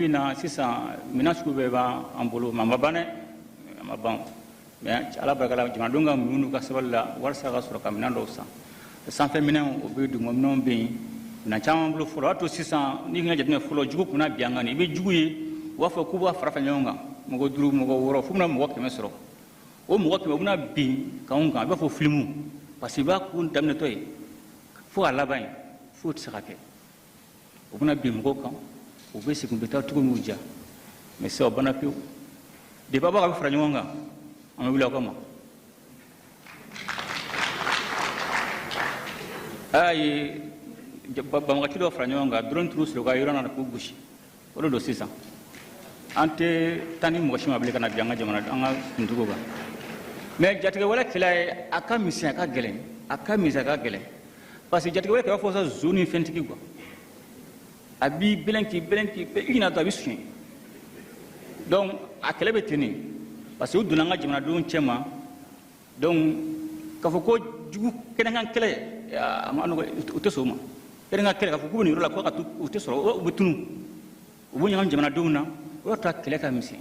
bi na sisan, minɛn sugu bɛɛ b'an bolo, mais a ma ban dɛ, a ma ban. Mais Ala barika la, jamanadenw ka muɲu n'u ka sabali la, walasa ka sɔrɔ ka minɛn dɔw san. Sanfɛ minɛnw, o bɛ, duguma minɛnw bɛ yen, minɛn caman bolo fɔlɔ. O y'a to sisan, n'i ka jateminɛ fɔlɔ, jugu kun na bin an kan. I bɛ jugu ye, u b'a fɔ k'u b'a fara fara ɲɔgɔn kan, mɔgɔ 5, mɔgɔ 6, f'u bɛna mɔgɔ 100 sɔrɔ. O mɔgɔ 100, u bɛna bin k'anw kan, i b'a fɔ filimu, parce que i b'a kun daminɛtɔ ye fo a laban ye, foyi tɛ se ka kɛ. U bɛna bin mɔgɔw kan, u bɛ segin, u bɛ taa cogo min y'u diya. Mais sisan, o banna pewu. Depuis aw b'a bɛ fara ɲɔgɔn kan, an bɛ wuli aw kama. A y'a ye banbagaci dɔw fara ɲɔgɔn kan, drone turu sɔrɔ u ka yɔrɔ na k'u gosi. O de don sisan, an tɛ taa ni mɔgɔ si ma bilen ka na bin an ka jamana, an ka kuntigiw kan. Mais jatigɛwale kɛlɛ ye, a ka misɛn, a ka gɛlɛn, a ka misɛn, a ka gɛlɛn, parce que jatigɛwale kɛlɛ fɔ sa, zon ni fɛntigi quoi, a b'i bɛlɛn k'i bɛlɛn k'i i ɲinɛ dɔrɔn, a bɛ suɲɛ. Donc a kɛlɛ bɛ ten de, parce que u donna an ka jamanadenw cɛ ma. Donc k'a fɔ ko jugu kɛnɛkan kɛlɛ, a ma nɔgɔ, u tɛ sɔn o ma. Kɛnɛkan kɛlɛ, k'a fɔ k'u bɛ nin yɔrɔ la, ko ka to, u tɛ sɔrɔ, u bɛ tunu, u b'u ɲagami jamanadenw na. O y'a to a kɛlɛ ka misɛn.